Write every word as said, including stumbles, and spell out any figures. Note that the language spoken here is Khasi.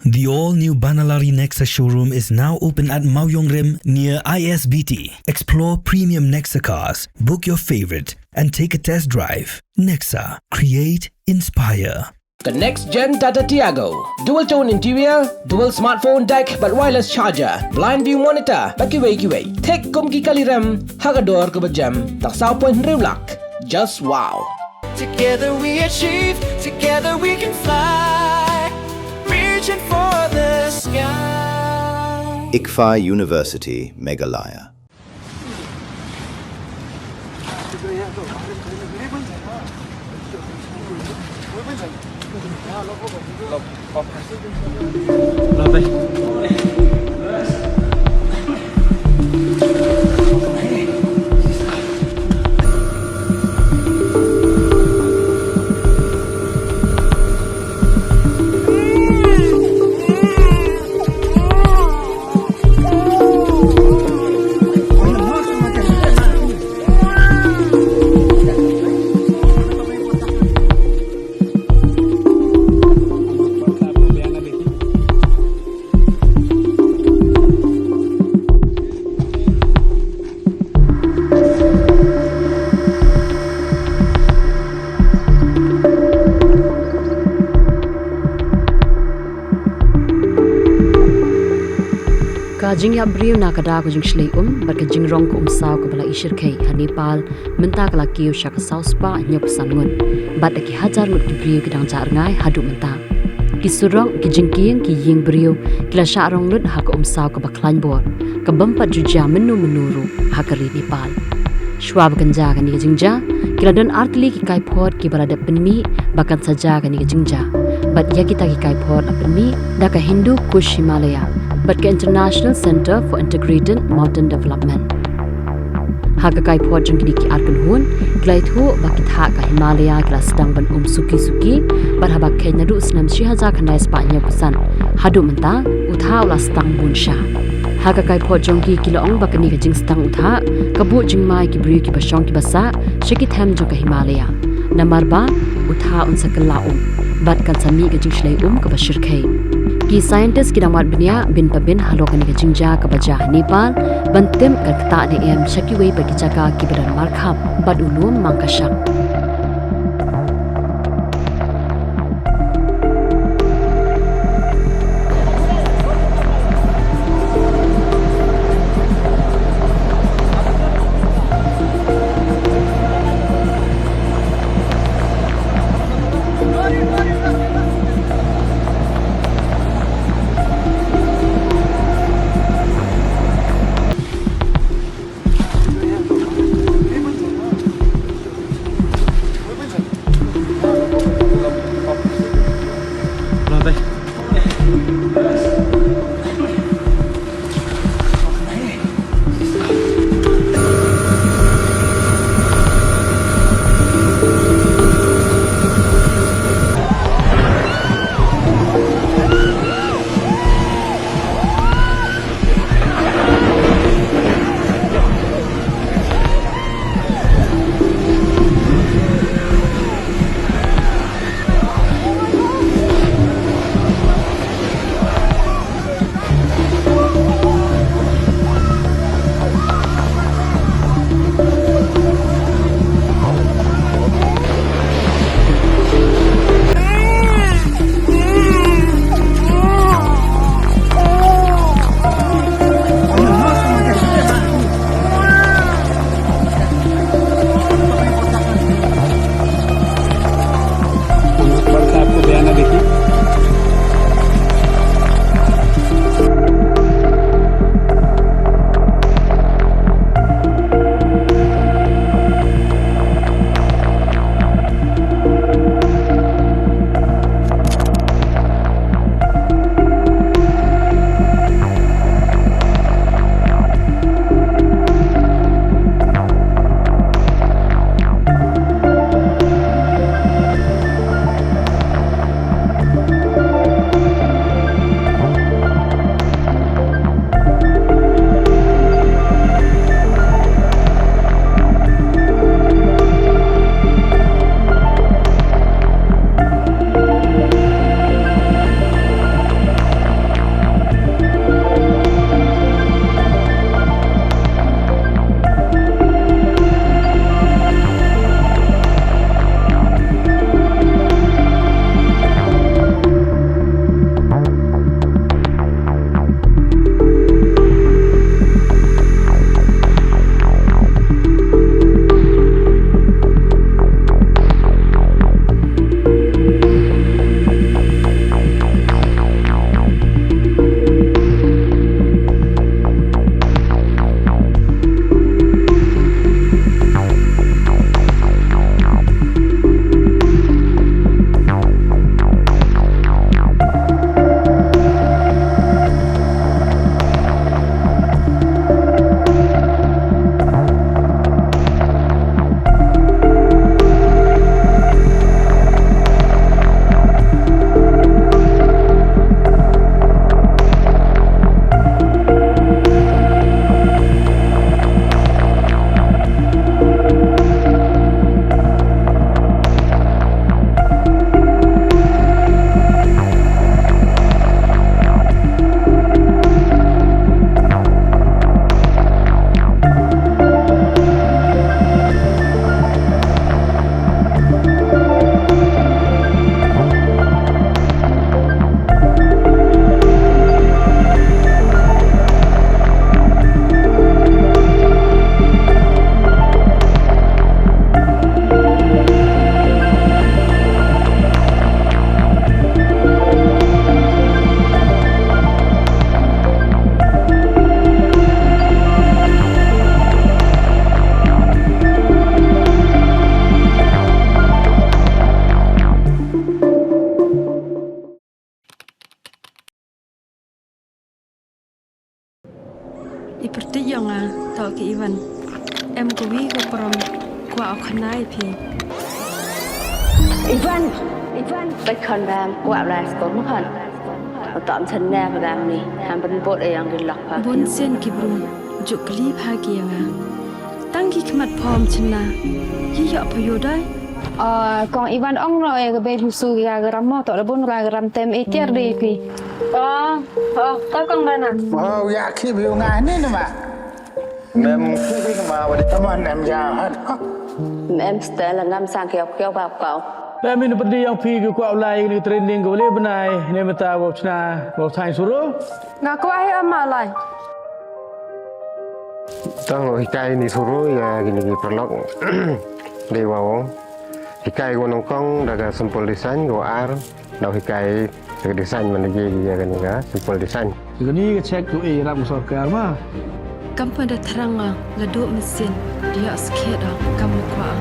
The all-new Banalari Nexa showroom is now open at Mawiongrim near I S B T. Explore premium Nexa cars, book your favorite, and take a test drive. Nexa, create, inspire. The next gen Tata Tiago. Dual tone interior, dual smartphone deck, bad wireless charger, blind view monitor, bad kiwei kiwei. Thik kum ki kali rem, ha ka dor kaba jem, tang saw point hynriew lak. Just wow. Together we achieve, together we can fly. Reaching for the sky. ICFAI University, Meghalaya. Ka jingïap briew na ka daw ka jingshlei um bad ka jingrong ka umsaw kaba la i shyrkhei ha Nepal mynta ka la kiew sha ka saw spah hynñiewphew san ngut bad da ki hajar ngut ki briew ki dang jah rngai haduh mynta. Ki surok, ki jingkieng, ki ïing briew ki la shah rong lut ha ka umsaw kaba khlaiñ bor, ka bym pat ju jia mynno mynno ruh ha ka ri Nepal. Shuwa ba kan jia kane ka jingjia, ki la don artylli ki kaiphod kiba la dep pynmih ba kan sa jia kane ka jingjia. Bad ïa kita ki kaiphod la pynmih da ka Hindu Kush Himalaya bad ka International Centre for Integrated Mountain Development. Ha ka kaiphod jong kine ki ar kynhun, ki la ïathuh ba ki thah ka Himalaya ki la sdang ban um suki suki, bad haba khein naduh snem shi hajar khyndai spah hynñiewphew san haduh mynta, u thah u la sdang bun sha. Ha ka kaiphod jong ki, ki la ong ba kane ka jingsdang u thah ka buh jingma ïa ki briew kiba shong kiba sah sha ki them jong ka Himalaya. Namar ba u thah un sa kylla um bad kan sa mih ka jingshlei um kaba shyrkhei. Ki scientist ki dang wad bniah bin pa bin halor kane ka jingjia kaba jia ha Nepal, ban tip kan ktah ne em sha kiwei pat ki jaka kiba don markhap bad u lum mang ka shak. I pyrthei ïa nga, to ki Ivan. Em kawi ka prom, kwah u khana ïa phi. Ivan, Ivan, peit khon bam, kwah lai skor ma khon. Uto ym chen ne ba bam ni, ham ban bot ïa yang ki lok pha. Bun sien ki bru, juk kli pha ki ïa nga. Tang ki khmat phom chen na, yi ïoh pha ïoh dai. Ah, kong Ivan ong no ïa ka bei husu ïa ka ram mo, to da bun ra ka ram tem e tiar dei phi. Oh, oh, ka kong bana. Oh, ïa ki bi nga ni ni ma. Mem ki bi ma wa di. Taman em ja hat. Mem stel ngam sang kiau kiau ba kau. Mem in pedi yang phi ki kwah ulai ni training ko le benai ne meta wa chna wa thai suru. Nga kwah ai ama lai. Tang hikai ni suru ïa kini ki paralok. Dei wa ong. Hikai ko nongkong da ka simple design ko ar. Dau hikai ka design man lagi ïa kani ka simple design. Kani ka check tu eh ram sorkar ma. Kam pynda thrang nga la duk mesin dia skhet da kam kwah.